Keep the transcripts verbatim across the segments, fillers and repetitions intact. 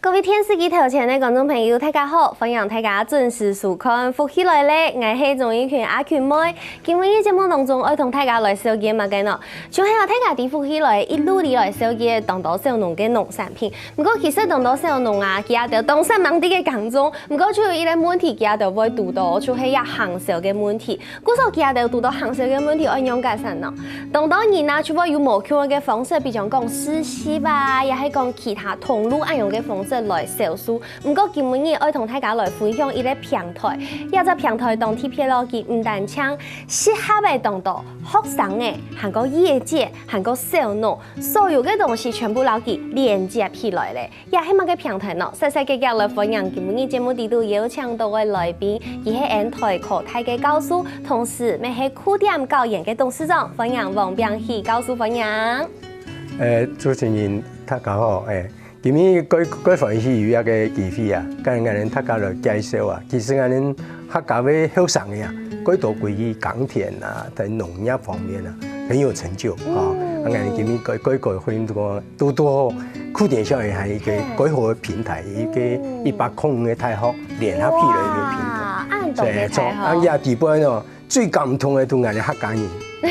各位電視機頭前个觀眾朋友，大家好！歡迎大家準時收看《福氣來了》，𠊎係鍾意群阿群妹。今晡日節目當中，愛同大家來紹介麼个呢？就係啊，大家知福氣來一路以來紹介當多小農个農產品。毋過其實當多小農啊，佢兜當煞猛在該耕種，毋過就有一個問題，佢兜會堵到，就係這行銷个問題。 故所佢兜堵到行銷个問題愛仰結煞呢？當多人啊，就會有無共樣个方式，比如講試食啊，也係講其他通路恁樣个方式來銷售。毋過今晡日愛同大家來分享一個平台，這隻平台當特別咯，佢毋單淨適合个當多學生仔，還過業界，還過小農，所有个東西全部摎佢連接起來了。 這係麼个平台呢？細細个个來歡迎今晡日節目裡肚邀請到个來賓，佢係𫣆台科大个教授，同時乜係酷店教研个董事長，歡迎王炳喜教授，歡迎。誒，主持人，大家好，誒，今日蓋蓋歡喜有這個機會啊，跟𠊎兜大家來介紹啊。其實𠊎兜客家个後生个啊，蓋多歸於耕田啊，在農業方面啊，很有成就啊。啊，𠊎兜今日蓋蓋蓋歡喜多 堵堵好，酷店校園還有一個蓋好个平台，一個一百空五个大學聯合起來一個平台。哇，恁多个大學。啊，這底背哦，最感動个就𠊎兜客家人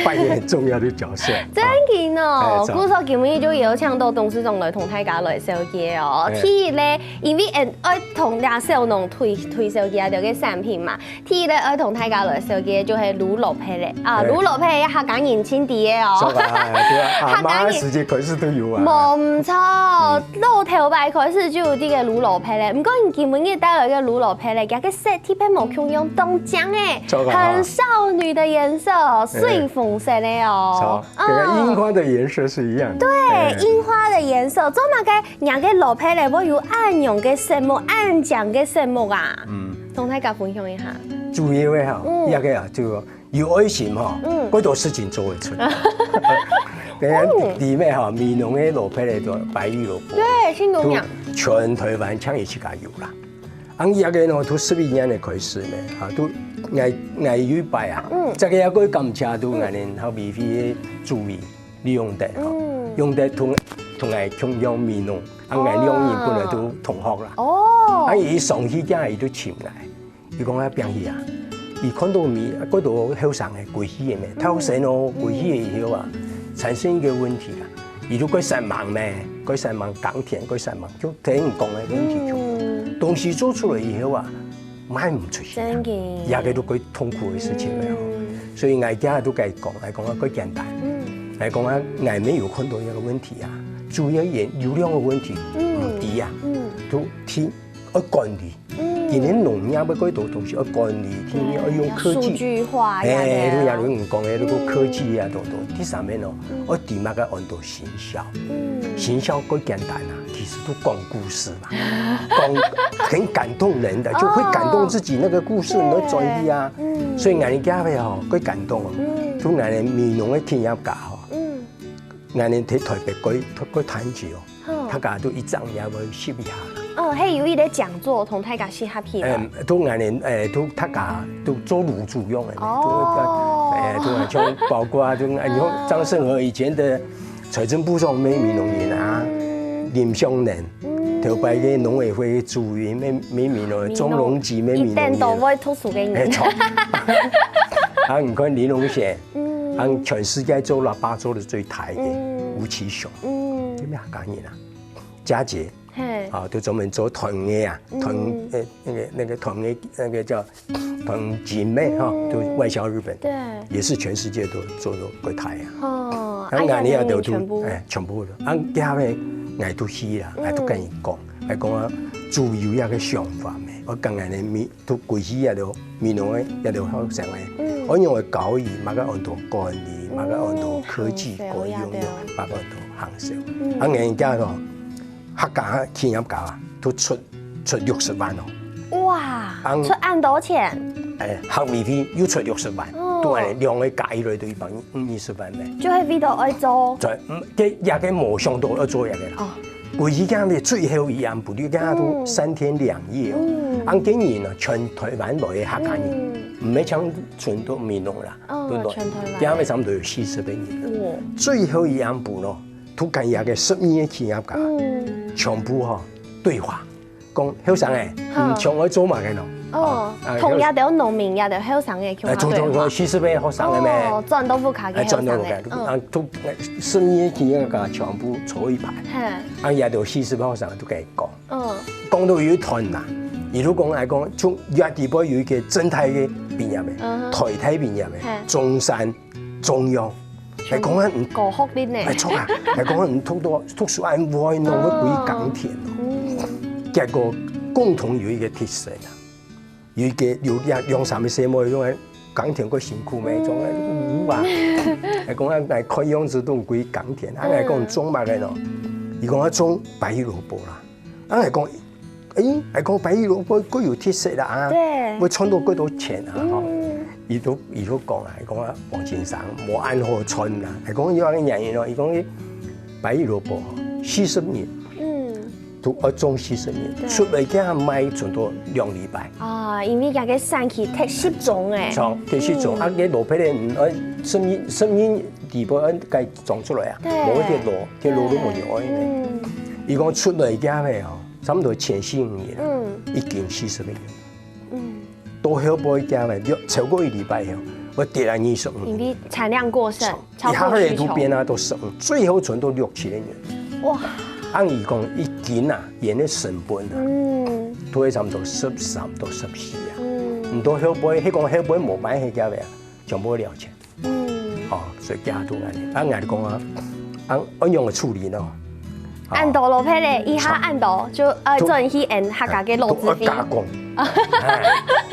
扮演很重要的角色。真个哦，哎，故所今晡日就邀請到董事長來同大家來紹介哦。哎。第一咧，因為嗯，愛同這小農推推銷佢兜个產品嘛， 第一個愛同大家來紹介就係滷蘿蔔咧，啊，滷蘿蔔係客家人盡知个哦。客家人，對啊，阿媽个時節開始就有啊。無毋著，老頭擺開始就有這個滷蘿蔔咧。毋過你今晡日帶來个滷蘿蔔咧，佢个色特別無共樣，當靚誒，很少女的顏色哦，水紅色个哦。著，跟櫻花的顏色是一樣的。對，櫻花的顏色，做麼个 若个蘿蔔咧會有恁樣个色目，恁靚个色目啊？嗯，同大家分享一下。主要个哈，嗯，這個啊，就有愛心哈，嗯，幾多事情做得出。人家裡面哈，美濃个蘿蔔咧，就白玉蘿蔔，對，新農娘，全台灣淨佢自家有啦。啊，這個呢，從十一年个開始呢，哈，都𠊎𠊎有一擺啊，嗯，這個也過感謝到𠊎兜哈，美濃个主委 李永德吼，嗯，永德同同𠊎共樣美濃，啊，𠊎兩人本來都同學啦。哦，啊，佢上去正佢就尋𠊎，佢講啊，炳喜啊，佢看到美，看到後生个歸去个呢，後生哦，歸去个以後啊，產生一個問題啦，佢就過煞猛咩，過煞猛耕田，過煞猛，就頭先講个問題就，東西做出來以後啊， 賣毋出去啊。真个。這個都幾痛苦个事情了吼。嗯。所以𠊎今日都該講，𠊎講啊，幾簡單。嗯。𠊎講啊，𠊎乜有看到一個問題啊，主要原有兩個問題，嗯，毋知啊，嗯，都聽愛管理。嗯。今年農業个幾多東西愛管理，天天愛用科技。數據化呀，哎，對啊。對啊，你講个，如果科技啊，嗯，等等。第三面哦，嗯，愛知麼个安到 行銷。嗯。行銷過簡單啊，其實都講故事嘛，講很感動人的，就會感動自己那個故事，哦，你會轉去啊。對，嗯。所以𠊎兜今日吼，過感動哦，嗯，就𠊎兜美濃个企業家吼，嗯，𠊎兜在台北過過談起哦，嗯，大家都一張也會吸一下。哦，還有一個講座同大家吸下去了。嗯，都𠊎兜，誒，都大家都做滷煮用个，哦，都，誒，都像包括就，誒，你看張勝和以前的 財政部長乜美濃人啊，嗯，林香蓮，嗯，頭擺个農委會主委乜乜美濃人，鍾榮吉乜美濃人，一定都會讀書个人。誒，著。啊，你看林榮賢，嗯，啊，全世界做喇叭做得最大个，嗯，吳奇雄，嗯，這乜客家人啊，佳杰，嘿，啊，都專門做團个啊，團，嗯，呃，那個那個團个那個叫 團結咩哈，嗯，都外銷日本，對，也是全世界都做到國泰啊。哦，啊，𠊎俚也都，全部，哎，全部都。啊，這下呢，𠊎都去啦，𠊎都跟佢講，𠊎講啊，主有一個想法咩，𠊎講𠊎俚美，都歸去也都美濃个，也都後生个，嗯，𠊎認為教育，嘛个安到管理，嘛个安到科技，嗯，該用个，行銷，嘛个安到行銷。嗯，啊，人家講， 客家企業家啊，都出出六十萬哦。哇，出恁多錢？哎，學委會又出六十萬，哦，對，兩個加起來都一百二十萬咩？就係為著愛做。對，嗯，這這個無想到愛做這個啦。哦，歸去這樣个最後一暗晡，你看都三天兩夜哦。嗯，啊，今年呢，全台灣來个客家人，嗯，毋係淨全都美濃啦，哦，對不對？全台灣。這樣个差不多有四十個人。哇，最後一暗晡咯， 都跟這個十二個企業家，嗯，全部吼，對話，講後生仔，你想愛做麼个喏？哦，同這兜農民這兜後生仔共下對話。四十歲後生仔咩？哦，轉到屋下个後生仔。轉到屋下，啊，都十二个人全部坐一排，啊，這兜四十歲後生都跟佢講，講到有一段啦，佢就講來講，從這底背有一個政大个畢業个，台大畢業个，中山、中央， 係講啊，高學歷呢。係著啊，係講啊，你讀到讀書恁會，弄到歸工田哦。結果共同有一個特色啊，有一個有兩兩三個細妹，講啊，工田較辛苦咩，總啊有啊，係講啊，來看樣子都歸工田，啊，來講種麼个咯，佢講啊種白玉蘿蔔啦，啊，來講，誒，來講白玉蘿蔔較有特色啦啊，對，會賺到較多錢啊，吼。 佢都佢都講啊，佢講啊，黃先生無恁好賺啦，佢講有恁个原因咯，佢講白玉蘿蔔吼，四十年，嗯，都愛種四十年，對，出來佢賣差不多兩禮拜。啊，因為佢个產期忒集中誒。像忒集中，啊，該蘿蔔咧，嗯，呃，十年十年底部愛該種出來啊，對，無一條路，條路都無有愛呢。嗯，佢講出來佢个吼，差不多前四五年，嗯，已經四十年。 到後背佢个，超過一禮拜後，會跌到二十五。因為產量過剩，超過需求。一下仔都變啊，都十五，最後存到六七个銀。哇！按佢講，一斤啊，佢个成本啊，嗯，都會差不多十三到十四啊。嗯，你到後背，佢講後背無賣佢个啊，全部了錢。 嗯，哦，所以佢都恁呢。啊，𠊎講啊，啊，愛仰般處理呢？恁多蘿蔔咧，一下恁多，就呃，轉去恁客家个老資訊。加工。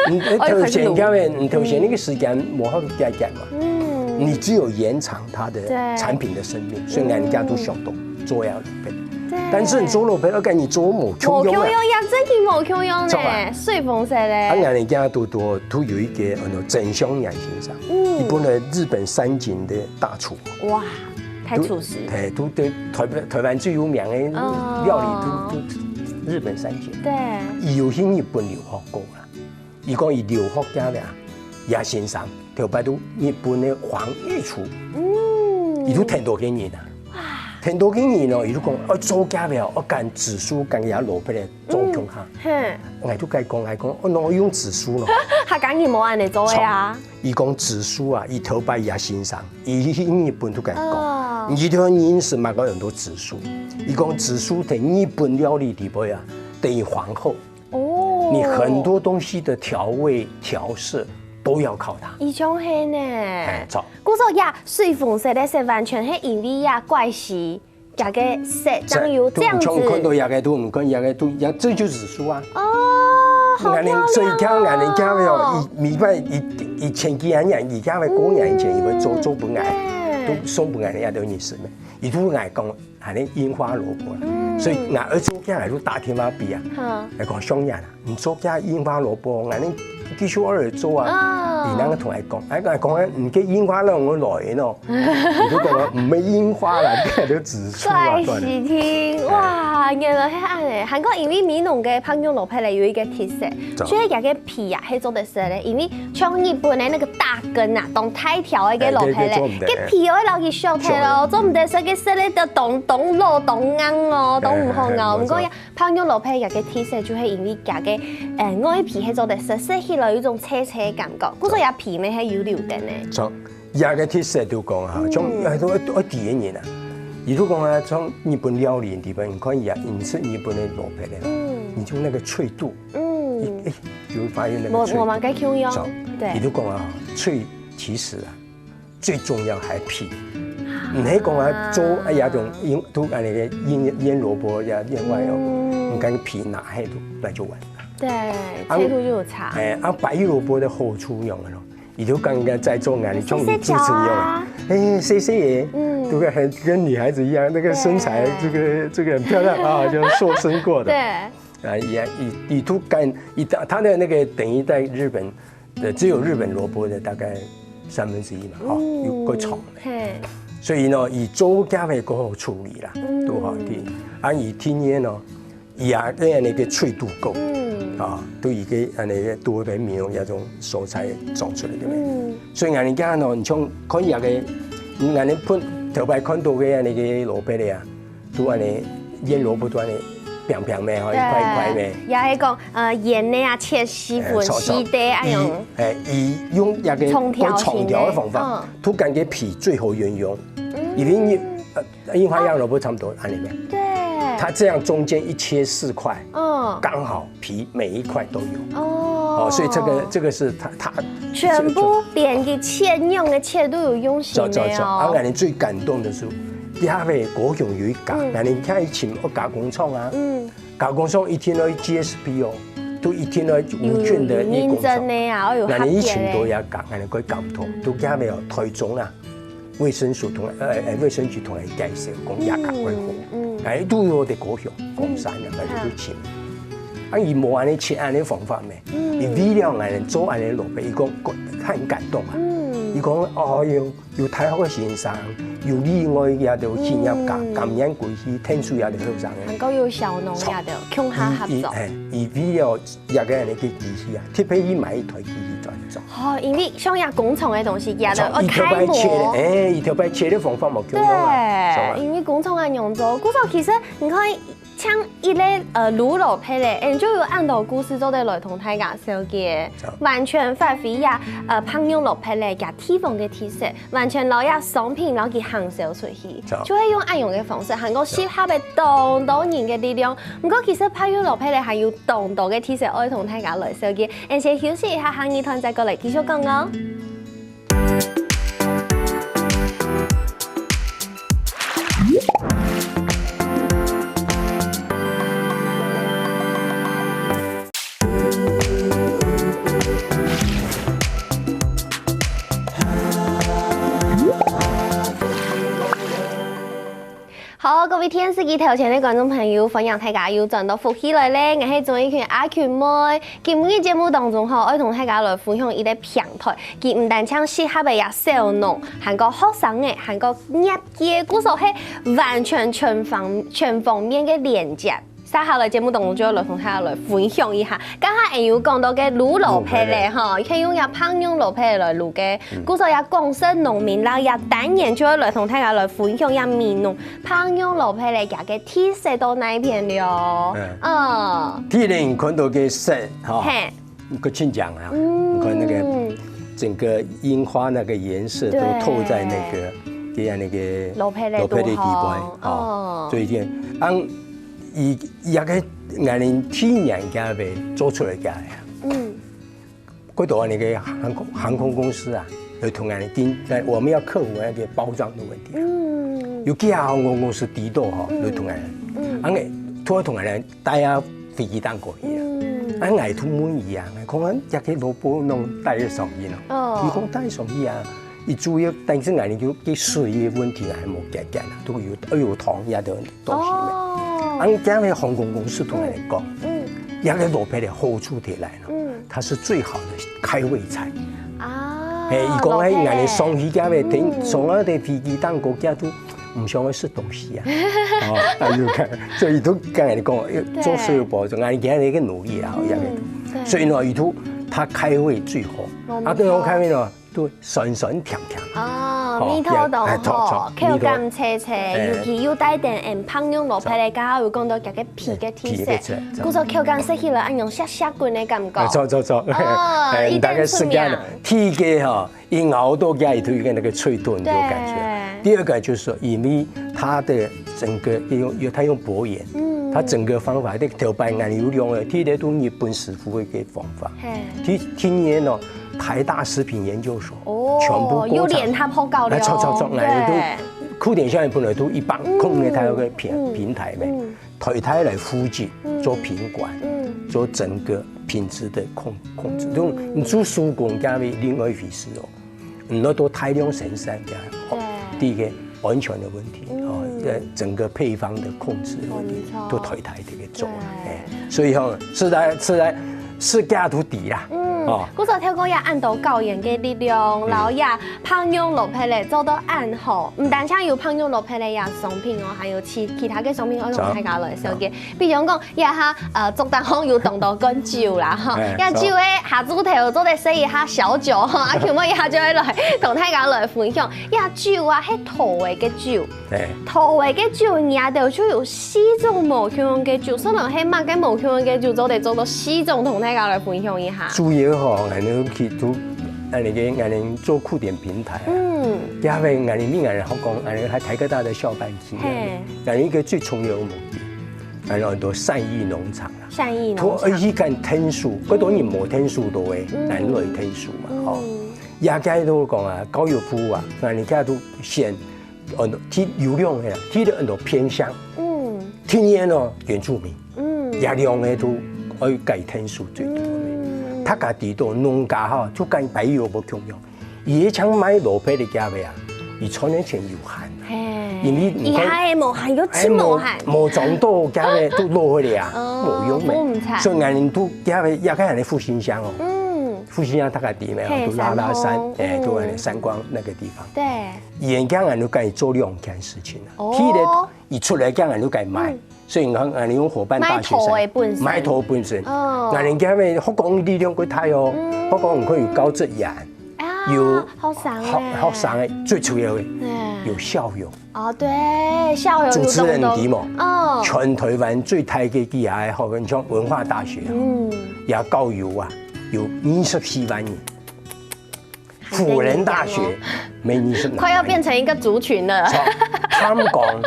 你頭前講个，你頭前那個時間無法度解決嘛。嗯，你只有延長它的產品的生命，所以人家都想到做要蘿蔔。 但是你做蘿蔔，要跟你做無共樣啊。無共樣，也真係無共樣呢，水紅色咧。啊，𠊎人家都都都有一個呃曾香陽先生，嗯，佢本來日本三井的大廚，哇，大廚師，嘿，都對台灣台灣最有名的料理都都日本三井，對，佢有去日本留學過啦。 佢講佢留學个啊，葉先生頭擺都日本个黃御廚，嗯，佢都聽到个人啊，聽到个人哦，佢都講，哦，做个哦，哦，揀紫蘇，揀佢蘿蔔來做共下。嘿，𠊎都該講，𠊎講，哦，哪用紫蘇咯？客家人無恁呢做个啊。佢講紫蘇啊，佢頭擺葉先生，佢去日本都該講，你一定要認識嘛，講很多紫蘇。佢講紫蘇在日本料理裡背啊，等於皇后。 哦，你很多東西的調味調色都要靠它。佢像係呢。哎，著。故所呀，水紅色个色完全係因為呀關係，這個色正有這樣子。像看到這個都毋看，這個都，這就紫蘇啊。哦，好漂亮哦。𠊎等這一家，𠊎等家哦，一禮拜一一千幾人，一家个過年前，佢會做做分𠊎，都送分𠊎，也都認識咩。佢都來講， 還有櫻花蘿蔔啦。所以𠊎愛做个，𠊎就打電話畀啊，𠊎講：「香雅啊，你做个櫻花蘿蔔，𠊎等繼續愛來做啊。」佢那個同𠊎講，哎，𠊎講：「哎，你个櫻花哪位來个喏？」佢就講：「毋係櫻花啦，這就紫蘇啊。」怪喜聽，哇，原來係恁呢。還過因為美濃个白玉蘿蔔咧有一個特色，就係佢个皮啊，係做得食个，因為像日本个那個大根啊，當大條个蘿蔔咧，哎，這，這做毋得。个皮會摎佢削忒咯，做毋得食，个食咧就當當老當硬哦，當毋好咬。哎，哎，毋過呀，白玉蘿蔔佢个特色就係因為佢个，呃，外皮係做得食，食起來有一種脆脆个感覺，故所佢皮乜係有留等呢。著，佢个特色就講哈，像愛愛愛知个人啊，佢就講啊，像日本料理裡背，你看佢啊，你食日本个蘿蔔咧，嗯，你就那個脆度，嗯，哎，就會發現那個脆度。我我們該共樣，著，對，佢就講啊，脆其實啊， 最重要還皮。毋係講啊做啊這種醃，都恁呢个醃醃蘿蔔呀，另外哦，你將皮拿下來就完了。對，啊，脆度就有差。哎，啊，白玉蘿蔔的好處用个咯，你就剛剛在做啊，你像你主持人一樣啊，哎，細細个，嗯，對不對？很跟女孩子一樣，那個身材，這個這個很漂亮啊，就瘦身過的。對，啊，也也也都乾，一大它的那個等於在日本 對，只有日本蘿蔔的大概三分之一嘛，哈，有夠長的。嘿，所以呢，佢做个會較好處理啦，嗯，都好聽。啊，佢天然呢，佢也恁呢个脆度夠，嗯，啊，都已經恁呢个多个美濃這種蔬菜種出來个。嗯，所以𠊎等講呢，你像看這個，𠊎等本頭擺看到个恁呢个蘿蔔个啊，都恁呢醃蘿蔔都恁呢平平个，吼，一塊一塊个。也係講，呃，圓个啊，切四分、四塊，恁樣。佢，欸，佢用一個長條形个，長條个方法，嗯。就感覺皮最好圓圓，嗯。因為你，呃，櫻花洋蘿蔔差不多恁樣个。對。它這樣中間一切四塊，嗯。剛好皮每一塊都有。哦。哦，所以這個，這個是它，它全部變一切，樣个切都有用心个哦。著，著，著。啊，𠊎等最感動个係，這位高雄有一家，嗯。𠊎等看以前有加工廠啊，嗯。 加工廠一定愛G S P哦，都一定愛無菌个一工廠。有認證个啊，愛有合格个。𠊎等以前都也講，𠊎等過溝通，都驚沒有台中啊，衛生署同，呃，呃，衛生局同𠊎介紹，講也較過好。嗯，嗯。哎，都有得高雄，岡山啊，反正都請。啊，佢無恁樣切恁樣方法咩？嗯。佢為了𠊎等做恁樣蘿蔔，佢講，佢很感動啊。嗯。佢講，哦喲， 有大學个先生，有另外也都企業家，嗯。甘願歸去，𢯭手也都後生个。還過有小農也都，共下合作。佢，佢，欸，佢為了這個恁樣个機器啊，特別去買一台機器轉做。哦，因為像這工廠个東西，也都愛開模。像佢頭擺切个，欸，佢頭擺切个方法無共樣啊，對，係吧？因為工廠恁樣做，故所其實你看， 像一個，呃，滷蘿蔔个，欸，就有恁多故事做得來同大家紹介，著。完全發揮這，呃，白玉蘿蔔个這地方个特色，完全摎這商品摎佢行銷出去，著。就會用恁樣个方式，還過集合了當多人个力量。毋過其實白玉蘿蔔个還有當多个特色愛同大家來紹介，𠊎先休息一下，下二段再過來繼續講哦。 好，各位電視機頭前个觀眾朋友，歡迎大家又轉到福氣來了，𠊎係鍾意群阿群妹。今日節目當中吼，愛同大家來分享一個平台，佢毋單淨適合个這小農，還過學生仔，還過業界，故所係完全全方，全方面个連接。 接下來節目當中就愛來同大家來分享一下，剛剛𠊎有講到个滷蘿蔔个吼，可以用這白玉蘿蔔來滷个。嗯。故所這廣式農民啦，這單元就愛來同大家來分享這美濃白玉蘿蔔个這個特色到哪一片了哦。嗯。嗯。第一個你看到个色，吼，嘿。 个親像啊，嗯。你看那個整個櫻花那個顏色都透在那個，對。佢个那個蘿蔔个裡背，蘿蔔个裡背，吼。哦。所以這，啊，佢，佢个𠊎等天然个做出來个呀。嗯。過多那個航空，航空公司啊，有同𠊎等，我們要克服那個包裝的問題啊。嗯。有幾下航空公司知道吼，嗯。有同𠊎等，嗯。啊，𠊎都同𠊎等 帶啊飛機蛋糕去啊。嗯。啊，𠊎都問佢啊，𠊎講啊，這個蘿蔔攏帶得上去呢？哦。佢講帶上去啊，佢主要，但是𠊎等就，佢水个問題還無解決啊，都有，哎喲，糖也都很多東西呢。哦。啊，這樣个航空公司同𠊎等講，嗯。這個蘿蔔个好處在哪呢？嗯。它是最好的開胃菜。啊，嘿，佢講，哎，蘿蔔个。𠊎等上去這個，嗯。上到飛機蛋糕，這都 毋想愛食東西啊。哦，啊，有看，所以都剛才你講，要做食物保證，啊，你今日一個努力啊，嗯，一樣个。對。所以呢，佢都，佢開胃最好。哦，啊，對，𠊎開胃呢，都酸酸甜甜。哦，哦，味道都哎，著，好，著，口感脆脆，味道。哎。尤其又帶點，嗯，白玉蘿蔔个，剛剛有講到這個皮个特色，皮个特色，故所口感食起來，恁樣削削滾个感覺。哎，著，著，著。哦，哎，一定出名。你大概食起來，第一個吼， 一咬到這裡頭，有一個那個脆度，你就感覺。對。第二個就是說，因為它的整個用，用，它用薄鹽，嗯。它整個方法，那個頭擺𠊎有用个，第一個都日本師傅个方法。嘿。第，第二呢，台大食品研究所，哦，全部國產。有聯合學校了。哎，著，著，著，對。𠊎都，古典校園本來都一般，嗯。空个，它有個平，嗯。平台咩。嗯。 台大來負責，嗯。做品管，嗯。做整個品質的控，控制。嗯。用，你做手工這樣另外一回事哦。你要做大量生產這樣，哦，對。第一個安全的問題，哦，嗯。呃，整個配方的控制的問題，哦，沒錯。都台大這個做啊，對。哎，所以吼，食來，食來，食價都低啦。嗯。哦。故所透過這恁多教研个力量，嗯。然後這白玉蘿蔔仔做到恁好，毋單淨有白玉蘿蔔仔這商品哦，還有其，其他个商品愛同大家來紹介。比如講，這下，呃，桌頂項有當多罐酒啦，吼，哎，這酒个下晝頭做得食一下小酒，吼，啊，今晡日這下就會來同大家來分享。這酒啊，係桃仔个酒。 嘿。桃仔个酒，你兜就有四種無共樣个酒，所以係麼个無共樣个酒，做得做到四種同大家來分享一下。主要吼，𠊎兜去做，恁呢个，𠊎兜做酷點平台啊。嗯。因為𠊎兜，𠊎兜學講，𠊎兜係台科大个校辦企業，嘿。𠊎兜一個最重要个目的，𠊎兜安到善意農場啊。善意農場。佢愛去揀天數，幾多人無天數到个，嗯。𠊎兜來天數嘛，吼。嗯。也該都講啊，教育部啊，𠊎兜該都選 安到，第，有兩個啦，第一個安到偏鄉，嗯。第二個呢，原住民，嗯。這兩個都愛該天數最多个。嗯。大家知道農家吼，就跟白玉無共樣，佢个像賣蘿蔔个價位啊，佢賺个錢有限。嘿。因為你看，佢還無限，又盡無限。哎，無，無種多價位都落去了啊，哦，無用个。無毋差。所以𠊎兜都價位也該恁呢復興鄉哦。嗯。復興鄉大家知無？嘿，都拉拉山，山峰，哎，都恁呢，嗯。山光那個地方。對。 佢等𠊎兜該做兩件事情啊。哦。第一個，佢出來𠊎兜該賣，嗯。所以你看，𠊎兜用夥伴大學生，賣桃仔本身。賣桃本身。哦。𠊎兜該學講力量過大哦，嗯。學講可以有高質量，啊，有學生欸。學，學生欸，最主要个，哎。有校友。哦，對，校友有主持人懂懂。知無？哦。全台灣最大个幾下个學校，像文化大學啊，嗯。也校友啊，有二十四萬人。 輔仁大學，還在演講哦。沒二十人。快要變成一個族群了。著，淡江，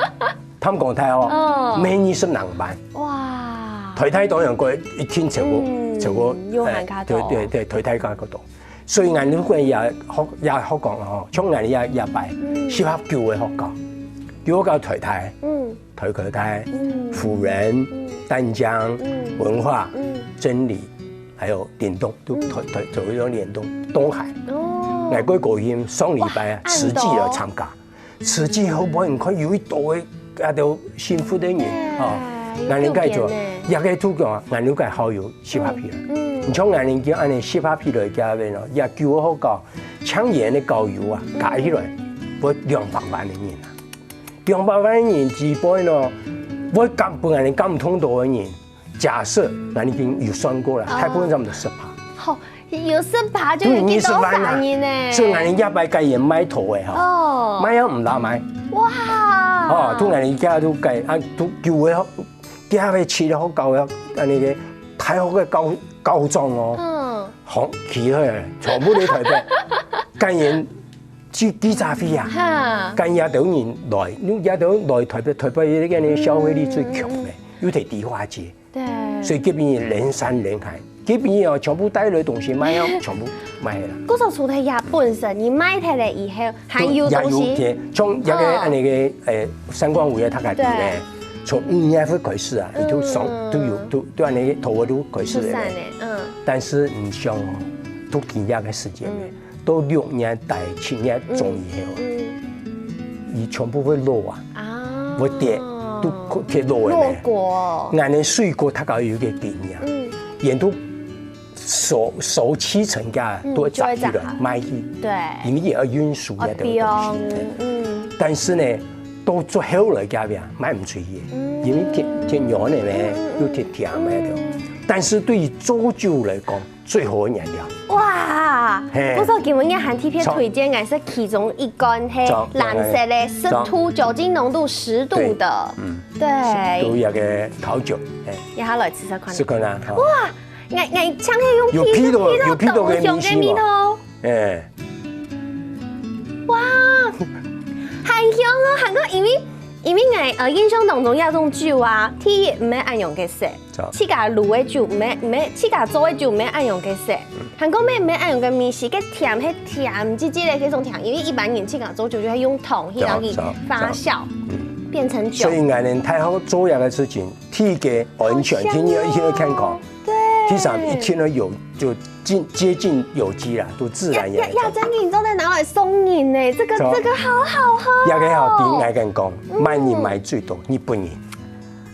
淡江大學，哦。沒二十人班。哇。台大當然過一定超過，嗯，超過，有還較多。哎，對，對，對，台大較多。所以𠊎兜也學，也學講吼，像𠊎兜也，也擺，嗯。適合九个學校，九个學校台大，嗯。台科大，嗯。輔仁，嗯。淡江，嗯。文化，嗯。真理， 還有聯東，都，嗯。推，推，推動聯東，東海。哦。𠊎个高興，上禮拜啊，哇，慈濟來參加。恁多。慈濟好不好？你看有一堆个，啊，都幸福个人，哎，哦。有𠊎兜該做，條件呢。也該做个啊，𠊎兜該好有適合个。嗯，嗯。你像𠊎兜叫恁呢適合个來教个咯，也九个學校，青年个校友啊，嗯。加起來，會兩百萬个人啊。兩百萬个人基本咯，會感，分𠊎兜感動到个人， 假設，𠊎已經有算過了，哦。大部分差不多十趴。好，有十趴就有幾多少人呢？對，二十萬啊。所以𠊎兜這擺該也賣桃仔哈，哦。賣也毋罅賣。哇。哦，都𠊎兜這都該，啊，都九个，九个、七个、九个，啊，該个大學个校，校長哦，嗯。好，去个，全部都台北，該人去記者會啊，哈。該也都人來，因為也都來台北，台北个該个消費力最強个，嗯。又在迪化街。 對。所以這片人山人海，這片哦，全部帶來个東西賣啊，全部賣啦。故所除忒這本身，你賣忒了以後，還有東西。也有，對，從這个哦。恁呢个，誒，三光五月他改變呢，對。從五月份開始啊，你就上，嗯。都有，都，都恁呢个頭發都開始了呢。出產了，嗯。但是你想哦，都幾年个時間了，嗯。 到六月底、七月中以後，嗯，嗯。佢全部會落啊，啊。會跌，都跌落个呢。落果。𠊎兜水果大家有一個經驗，嗯。佢都熟，熟七成價，嗯，都會摘起來，就會摘。賣去。對。因為佢愛運輸該兜東西，哦，對。嗯。但是呢，到最後來該邊賣毋出去，嗯。因為忒，忒軟个咩，嗯，嗯，嗯。又忒甜个了。嗯。但是對於做酒來講， 最好个原料。哇！嘿。故所今晡日還特別推薦，𠊎係其中一罐，係藍色个，十度，酒精濃度十度的。對，嗯。對。都有个桃酒，哎。也下來試試看。試看啊，好。哇！𠊎，𠊎像係用鼻，有鼻到，鼻到有鼻到个味道。同鄉个味道。哎。哇！還香哦，還過因為，因為𠊎，呃，印象當中這種酒啊，第一毋係恁樣个色， 自家滷个酒毋係，毋係，自家做个酒毋係恁樣个色。嗯。還過乜毋係恁樣个味緒，該甜係甜滋滋个該種甜，因為一般人自家做酒就會用桶去讓佢發酵，嗯。變成酒。所以𠊎兜大學做這个事情，第一个安全，好香哦。第二个健康，對。第三一定要有，就近，接近有機啦，都自然也。呀，呀，真的，你都在拿來送人呢，這個，這個好好喝哦。這个好，對𠊎來講，嗯。買人買最多，日本人。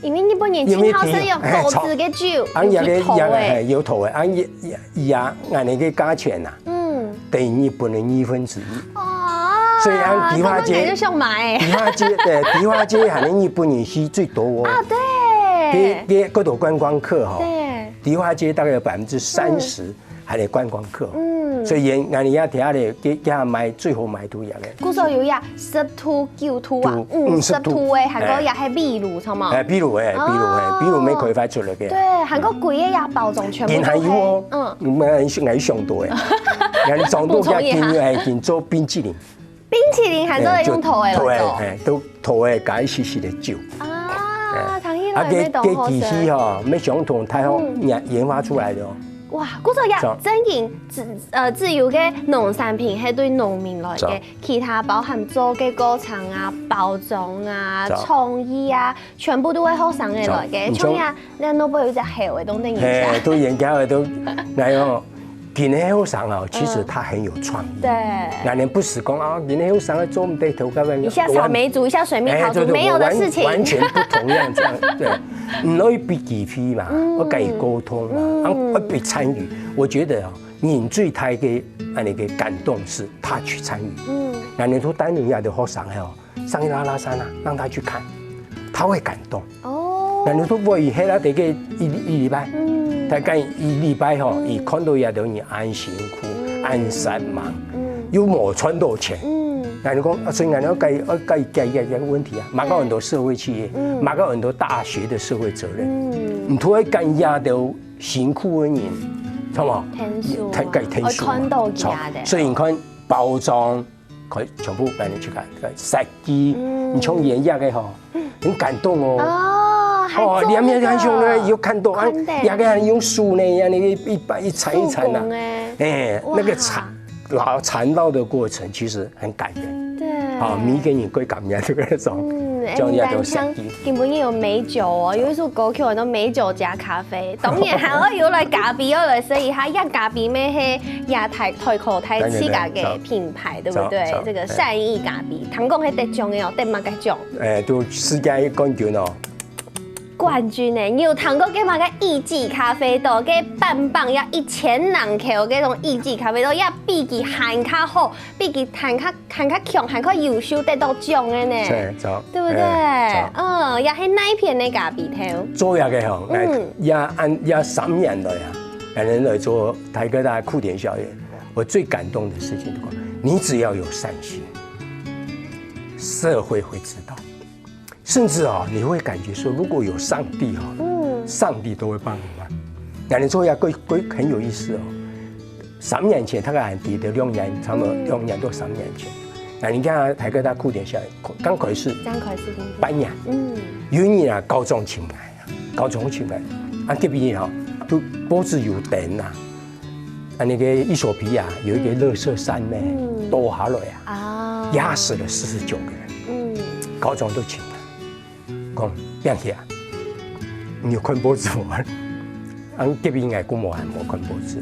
因為日本人盡好食用果子个酒，因為佢，嘿，有塗个。嘿，有塗个，啊，佢，佢，佢啊，恁呢个價錢啊，嗯。等於日本的二分之一。哦，所以啊，迪化街，他們可能就想買。迪化街，對，迪化街還係日本人去最多哦。啊，對。佢，佢，該兜觀光客吼，對。迪化街大概有百分之三十 還係觀光客。嗯。所以𠊎，𠊎這下咧，佢，佢賣最好賣都一樣个。故所有呀，十度、九度啊，度，嗯，嗯，十度。十度个，還過也係秘魯，著無？哎，秘魯个，秘魯个，哦。秘魯乜可以發出來个。對，還過貴个呀，包裝全部都係。還有哦，嗯。嗯，𠊎，𠊎想到个，𠊎想到補充一下。佢今，哎，今做冰淇淋。 冰淇淋還做得用塗个來做。哎，就塗个，哎，都塗个，加一息息个酒。啊，哎，聽起來乜當好食。啊，這，這機器吼，乜相同大學研，研發出來个哦。哇，故所呀，正經自，呃，自由个農產品，係對農民來个，其他包含做个過程啊、包裝啊、創意啊，全部都係後生个來个。像呀， 該老伯有隻猴仔，當得人惜。嘿，都研究个都，哎喲，今个後生啊，其實他很有創意。對。𠊎等不時講啊，今个後生啊做毋得頭殼个。一下掃梅竹，一下水蜜桃竹，哎，對，對，沒有的事情。完，完全不同樣這樣，對。你愛比機會嘛，嗯。愛跟佢溝通嘛，嗯。啊，愛比參與。我覺得啊，人最大个恁呢个感動是他去參與。嗯。𠊎等都帶領這兜學生哦， 上一拉拉山啊，讓他去看，他會感動。哦。那你說我以後啊，得个一，一禮拜，嗯。大概一禮拜吼，嗯。佢看到這兜人恁辛苦，嗯。恁煞猛，嗯。又無賺到錢，嗯。那你講，啊，所以𠊎等愛解，愛解決一個問題啊，嘛有很多社會企業，嗯。嘛有很多大學的社會責任，嗯。你都會跟這兜辛苦个人，知道嗎？天使啊。愛看到佢个。所以你看包裝， 可以全部幫你去看，設計，嗯。你從原畫个吼，很感動哦。哦，哦，還做那個。兩面兩胸呢，有看到啊，看到。兩個人用手呢，一樣那個一把一層一層的，手工欸。哎，哇。那個纏，然後纏繞的過程其實很感人。對。啊，每個人會感覺這個那種，嗯，哎，這樣也都設計。你看像 今晡日有美酒哦，有一首歌曲叫做《美酒加咖啡》，當然還愛有來咖啡，愛來試一下，這咖啡乜係這台，台口台自家个品牌，對不對？這個善意咖啡，聽講係得獎个哦，得麼个獎？哎，都世界冠軍哦。冠軍呢，你有聽過該麼个意式咖啡豆，該半磅要一千零箍該種意式咖啡豆，要比佢還較好，比佢還較 還較強，還較優秀，得到獎个呢。對，著。對不對？哎，著。嗯，也係哪一片个咖啡豆？做這個吼，嗯。也，也三年來啊，𠊎等來做台科大酷典校園，我最感動的事情，你只要有善心，社會會知道。 甚至啊，你會感覺說，如果有上帝哈，嗯。上帝都會幫你忙。那你說要歸，歸，很有意思哦。三年前，大概還記得兩年，差不多兩年到三年前，那你看台科大酷典校園，剛開始，剛開始，半年，嗯。有一年啊，校長請𠊎啊，校長請𠊎，啊，隔壁哈，都報紙有登啊，啊，那個衣索比亞有一個垃圾山呢，嗯。倒下來啊，啊。壓死了四十九個人，嗯。校長都請𠊎。 講，「伯兄啊，你有看報紙無？」恁隔壁𠊎姑母還無看報紙。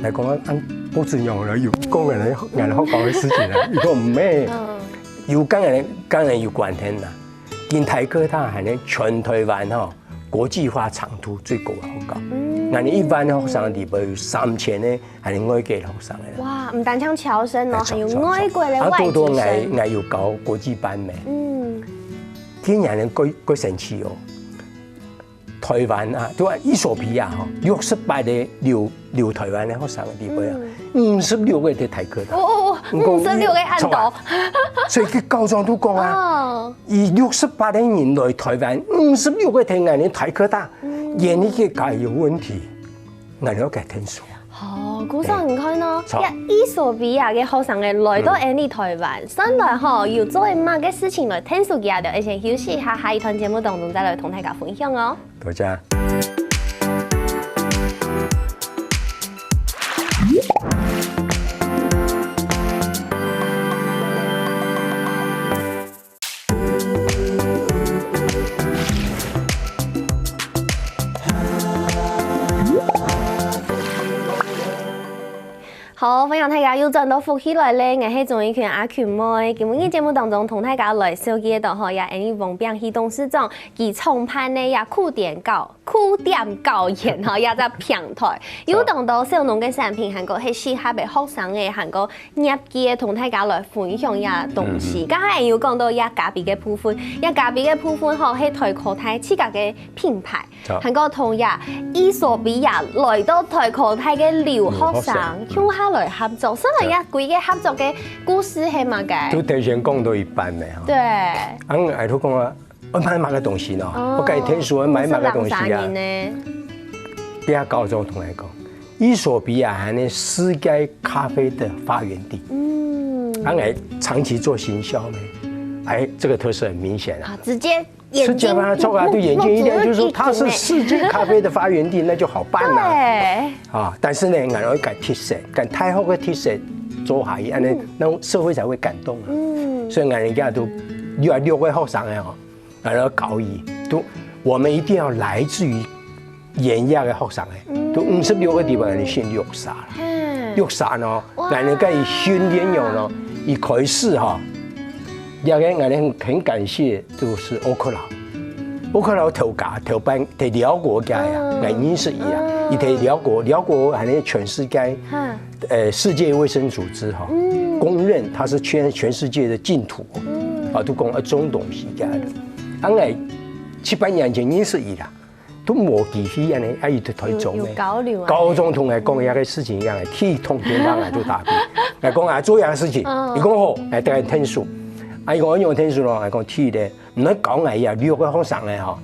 𠊎講，恁報紙仰來有講𠊎等，𠊎等學校个事情啊？佢講，毋係，嗯。有，當然，當然有關係啦。今台科大還係全台灣吼，國際化程度最高个學校。嗯。𠊎等一萬學生裡背有三千个 還有外國學生个啦。哇，毋單淨僑生哦，哎，還有外國个外籍生。啊，多多𠊎，𠊎有教國際班咩？嗯。天然个過，過神奇哦。台灣啊，就話衣索比亞吼，六十八个留，留台灣个學生个地方啊，嗯。五十六个在台科大。哦，哦，哦，五十六个恁多。著啊。所以佢校長都講啊，哦。佢六十八个人來台灣，五十六个在𠊎等台科大，嗯。原來佢个家有問題。 𠊎了解天數。哦，故所你看哦，哎，著。這衣索比亞个學生仔來到𠊎等台灣，算來吼，有做麼个事情來𢯭手佢兜，而且休息一下，下一段節目當中再來同大家分享哦。多謝。好，歡迎大家又轉到福氣來了，𠊎係鍾意群阿群妹。今晡日節目當中同大家來紹介到吼，也𠊎俚王炳輝董事長佢創辦个也酷點教、酷點教研吼，也隻平台，有當多小農个產品，還過係適合个學生个，還過業界个，同大家來分享一下東西。剛才有講到這咖啡个部分，這咖啡个部分吼，係台科大自家个品牌。 還過同這衣索比亞來到台科大个留學生，共下來合作。雖然這歸個合作个故事係麼个？都頭先講到一半了哈。對。啊，𠊎都講啊，愛買麼个東西呢？哦。我跟你聽說買麼个東西啊？不要搞這種同來講，衣索比亞還是世界咖啡的發源地。嗯。啊，𠊎長期做行銷呢，哎，這個特色很明顯啊。啊，直接 眼睛，直接把它戳啊，對眼睛一亮，就是說它是世界咖啡的發源地，那就好辦了。對。啊，但是呢，𠊎愛改特色，跟大學个特色做下去，恁樣，嗯，那社會才會感動啊。嗯。所以𠊎人家都有六个學生个哦，然後搞一，都，我們一定要來自於 研究个學生个，都五十六个地方，𠊎俚選六儕啦。六儕呢，𠊎俚个訓練用呢，一開始哈，這个𠊎俚很感謝，就是歐克勞。歐克勞頭家，頭班在寮國个呀，𠊎認識佢啊，佢在寮國，寮國還係全世界，呃，世界衛生組織哈，公認他是全全世界的淨土，啊，都講啊，中東西个。啊，𠊎七八年前認識佢啦。 都無機會恁樣，啊，佢就退休了。有交流啊。高中同學講這个事情一樣，去通電話啊，就打俾。來講啊，做這个事情，佢講好，來，大家聽書。啊，佢講我用聽書咯，來講，第一个，毋好講哎呀，六个學生个吼，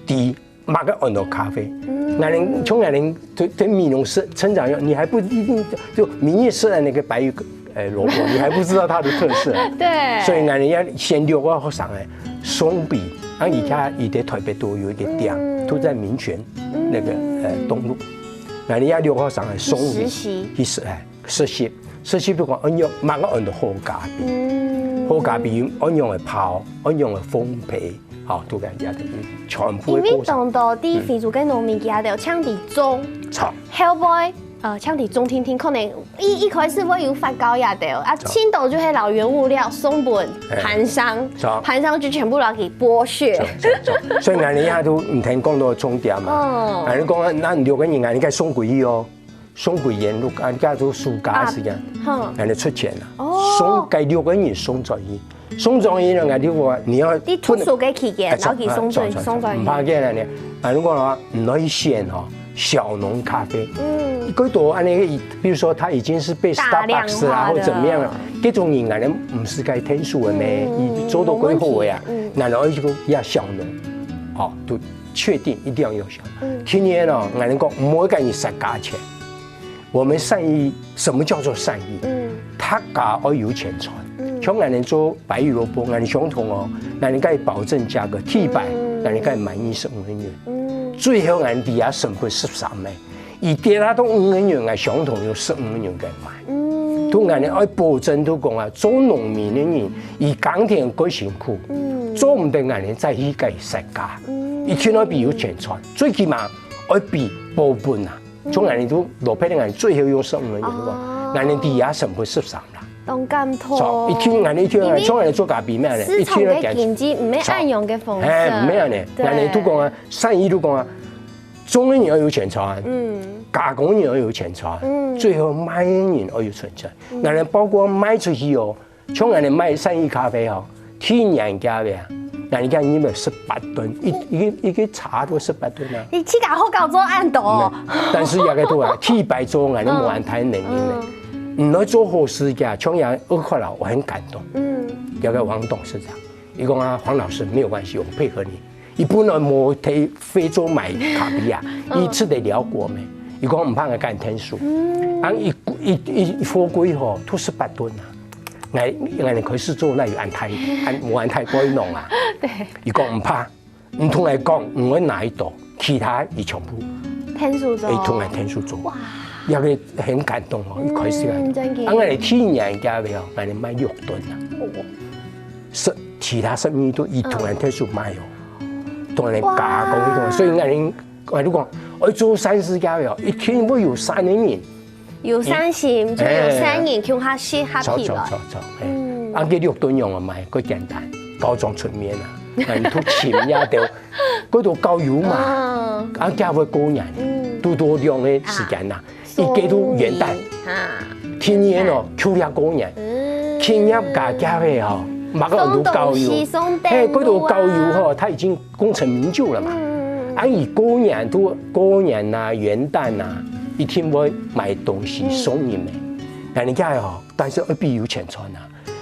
第一，麼个安到咖啡。𠊎人從𠊎人在在美濃生成長，你還不一定就明月色的那個白玉 呃，蘿蔔，你還不知道它的特色。對。所以𠊎俚愛選六个學生个送筆，啊，而且佢在台北都有一個店，都在民權那個呃東路。𠊎俚愛六个學生个送筆，去實習，哎，實習，實習不管安樣，麼个安到好咖啡，好咖啡安樣个泡，安樣个烘焙，好，都恁樣个全部个過程。因為當多地方个農民佢兜淨知種，著，後背 呃，淨知種定定，可能一一開始會有發酵這兜，啊，盡多就係摎原物料送分盤商，盤商就全部摎佢剝削。所以𠊎俚也都毋聽講到重點嘛。哦，𠊎俚講，那六个人，𠊎俚該送歸去哦，送歸原路，啊，該都暑假時間，𠊎俚出錢啦，送該六个人送轉去。 送轉去呢，你話你要，你讀書个期間，然後佢送轉送轉，毋怕个呢。啊，如果呢，你愛選吼，小農咖啡，嗯，佢都恁樣，比如說他已經是被 Starbucks 啦或怎麼樣了，這種人啊，毋係該天數个咩，你做到幾好个呀，然後一個要小農，好，都確定一定要有小農。第二呢，𠊎俚講毋好跟你殺價錢。 我們善意，什麼叫做善意？嗯，大家愛有錢賺。嗯，像𠊎俚做白玉蘿蔔，𠊎俚相同哦，𠊎俚可以保證價格，第一擺，𠊎俚可以賣二十五个銀。嗯，最後𠊎俚底下成本十三个，佢跌到五个銀，𠊎相同用十五个銀个賣。嗯，都𠊎俚愛保證，都講啊，做農民个人，佢耕田過辛苦，嗯，做毋得𠊎俚再去該殺價，嗯，一定愛比有錢賺，最起碼愛比保本啊。 像𠊎俚都蘿蔔，𠊎俚最後用十五个銀个話，𠊎俚底下成本十三啦。當感動。一定𠊎俚一定，像𠊎俚做咖啡咩呢，市場个經濟毋係恁樣个方式。哎，毋係恁樣，𠊎俚都講啊，生意都講啊，種个人愛有錢賺，嗯，加工人愛有錢賺，嗯，最後賣个人愛有錢賺。𠊎俚包括賣出去哦， 像𠊎俚賣善意咖啡吼，第一年个啊，𠊎俚个入了十八噸，一一个一个茶都十八噸啊。你自家好搞做恁多哦。但是這个都啊，第一擺做𠊎俚無恁大能力呢。你愛做好事个，像這樣，我看了我很感動。嗯，這个王董事長，佢講啊，黃老師沒有關係，我們配合你。 佢本來無在非洲買咖啡啊，佢出來寮國咩？佢講毋怕𠊎跟你𢯭手，啊一一一貨櫃吼，都十八噸啊，𠊎𠊎可以做，哪有恁大，恁無恁大可以弄啊？對，佢講毋怕，你同𠊎講，你愛哪一朵，其他佢全部𢯭手做，佢同𠊎𢯭手做，哇，這个很感動哦，一開始啊，啊𠊎第一年个啊，𠊎賣六噸啊。 十其他生意都佢同𠊎𢯭手賣哦，同𠊎加工个，所以𠊎俚𠊎就講，愛做善事个哦，一定會有善个人，有善心，就有善人共下食下去了。著，著，著，著，嘿。嗯。啊，該六噸用个買，較簡單，包裝出面啊，啊，你都請呀，都，該都搞油嘛，嗯。啊，該會過年，嗯。都多兩个時間呐，啊，一个都元旦，所以，哈。天天哦，元旦。就要过年，嗯。天天家家个哦，马上都搞油，送东西，送电嘿，该都搞油哦。吼，它已经功成名就了嘛。嗯，嗯，嗯。啊，你过年都，过年呐、元旦呐，一定会买东西送人个。嗯。人家哦，但是要比有钱赚啊。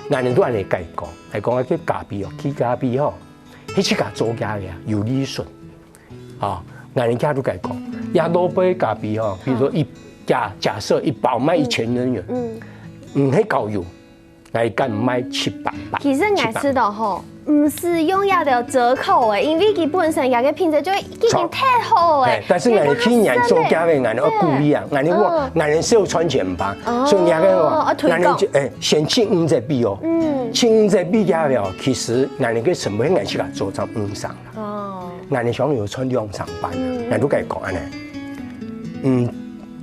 人家都安尼甲伊讲，还讲啊，去咖啡哦，去咖啡吼，迄自家做家个啊，有利润。啊，人家都甲伊讲，也落杯咖啡吼，比如说一，假，假设一包卖一千日元，嗯。嗯，迄搞油， 来干卖七八百。其实𠊎知道吼，七八百。毋使用遐个折扣诶，因为佢本身遐个品质就已经忒好诶。哎，但是𠊎个去年做家个，𠊎个鼓励啊，对。𠊎个我，嗯。𠊎个是有赚钱吧，哦，所以人家个哦，啊，推广。𠊎个就，哎，先七五折比哦，嗯。七五折比价了，其实𠊎个成本𠊎自家做成五上了。哦。 𠊎个想有賺兩三萬啊，嗯。𠊎都甲伊讲安尼，嗯，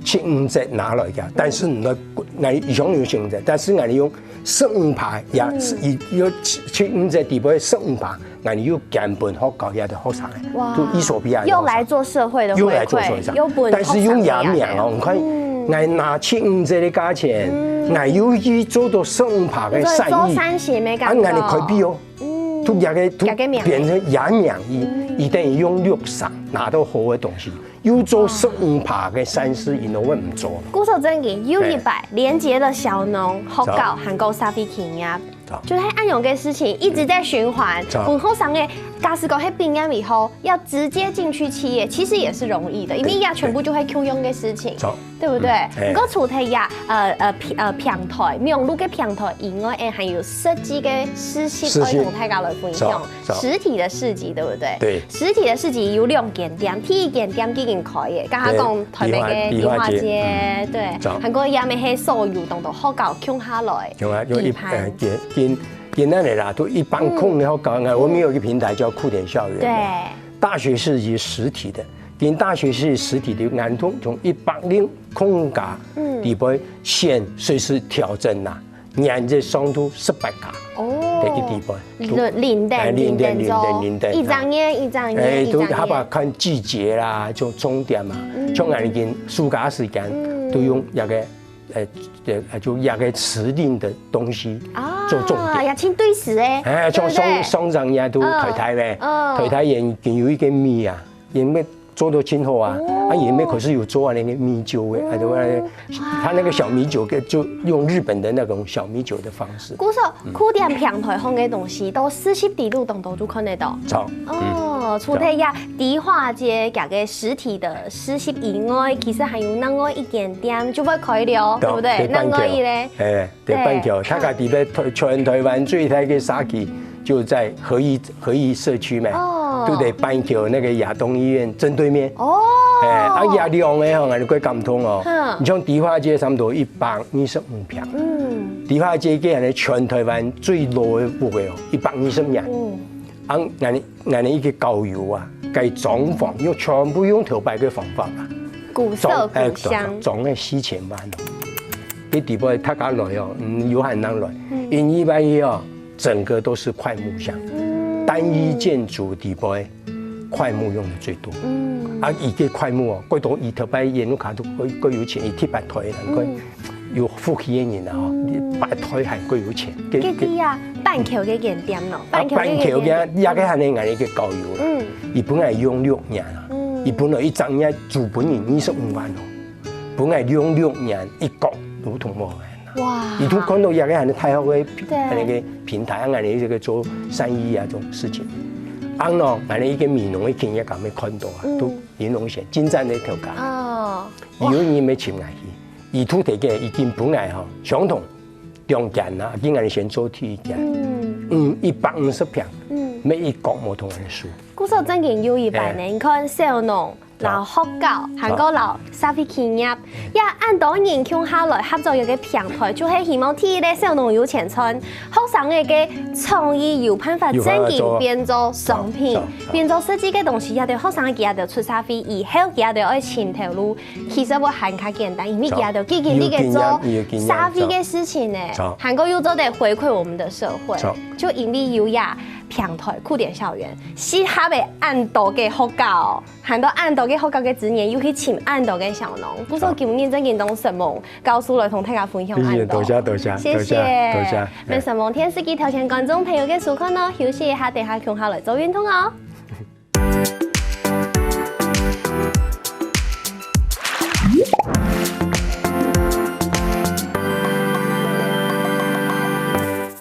七五折拿來个，但是你个，𠊎想有七五折，但是𠊎用十五趴也是，嗯。有七，七五折底背十五趴，𠊎又捐分學校遐个學生个，哇，就伊索比亚个學生。又来做社会的回馈，又来做社会上，又分但是用学生个也免哦，你看，嗯。𠊎拿七五折个价钱，嗯。𠊎又去做到十五趴个生意，做善心个感觉。啊，𠊎个开比哦。 嗯。都也个，都也个免。变成也免伊，嗯。伊等于用六成拿到好个东西，又做十五趴个善事，因为毋做了。故所正经有一擺，哎。连接了小農、學校，還有社會企業，好。就係恁樣个事情一直在循環。好。分學生个，假使講係畢業以後，要直接進去企業，其實也是容易的，因為對，也全部就會共樣个事情。好。 對不對？嗯，哎。毋過除忒呀，呃，呃，平，呃，平台，網路个平台以外，哎，還有實際个市集，市集。愛同大家來分享。走，走。實體的市集，對不對？對。實體的市集有兩間店，第一間店已經開了，剛剛講台北个迪化街，迪化，迪化街，嗯。對，走。還過也乜係所有當多學校共下來，共下，有一，舉辦。呃，今，今，今天的啦，都一般空的學校，嗯。我們有一個平台叫酷點校園嘛。對。大學市集實體的， 今大學市集實體个，𠊎等從一百零空家，嗯。底背線隨時調整啦，年日上到十八家，哦。个个底背。輪，輪等，哎，輪等，輪等，輪等，輪等，一張頁，一張頁，哎，一張頁。都還包括看季節啦，就重點嘛。嗯。像𠊎等今暑假時間，嗯。都用那個，呃，呃，就那個時令的東西啊，做重點。也真對時欸，哎，像對不對？上，上張也都，嗯。台大咩，嗯。台大也，也有一個米啊， 也乜做到真好啊，哦。啊，也乜可是有做啊，那個米酒个，啊，對不對？嗯。哇。他那個小米酒，就用日本的那種小米酒的方式。故所，嗯。酷點平台項个東西，都市集底路當中就看得到。走，嗯。哦，走。除忒呀，迪化街這個實體的市集以外，其實還有另外一間店就會開了，對，對不對？對，另外一個。哎。 對，對，板橋，對。佢家己个台，全台灣最大个社區就在合一，合一社區嘛，哦。就在板橋那個亞東醫院正對面。哦。哎，啊，也兩個吼，𠊎就過感動哦。嗯。你像迪化街差不多一百二十五坪，嗯。迪化街个安尼全台灣最老个屋个哦，一百二十年。嗯。啊，𠊎，𠊎一個校友啊，該裝潢用全部用頭擺个方法啊。古色古香。裝，哎，裝，裝个四千萬哦。 个地方大家來哦，嗯，有閒人來，嗯。因為萬一哦，整個都是檜木箱，嗯。單一建築底背，檜木用的最多。嗯。啊，佢个檜木哦，過多佢頭擺演路卡都過，過有錢，佢特別推，能夠嗯。有福氣个人啊，嗯。你拜推還過有錢。个，个个个啊，板橋个原點咯，啊，板橋个原點。板橋个，也个還能𠊎一個校友啦。嗯。佢本來用六年啊，嗯。佢本來一張也租分人二十五萬哦。 本來用六年一角都同無人啊。哇。佢都看到這個恁樣大學个平，對。恁樣个平台，恁樣个這個做生意啊，這種事情。啊喏，恁樣一個美濃个企業家乜看到啊，嗯。都林榮賢，金站个頭家。哦。有人乜請來去，佢土地个已經本來吼，相同兩間啊，今年先做第一間，嗯。嗯，一百五十坪，嗯。每一角無同人收。故所正經有一擺呢，哎。你看小農摎學校，還過摎社會企業，也恁多人共下來合作一個平台，就係希望第一個小農有錢賺，學生个个創意有辦法正經變做商品，變做實際个東西，也對學生佢兜出社會以後，佢兜愛尋頭路，其實會還較簡單，因為佢兜既經歷个做社會个事情呢，還過又做得回饋我們的社會，就因為有這平台酷點校園，適合个恁多个學校。 還多恁多个學校个資源，又去尋恁多个小農。故所今日正經當承蒙教授來同大家分享恁多。多謝多謝，謝謝，多謝多謝。也承蒙電視機頭前觀眾朋友个收看哦，休息一下，等下共下來做運動哦。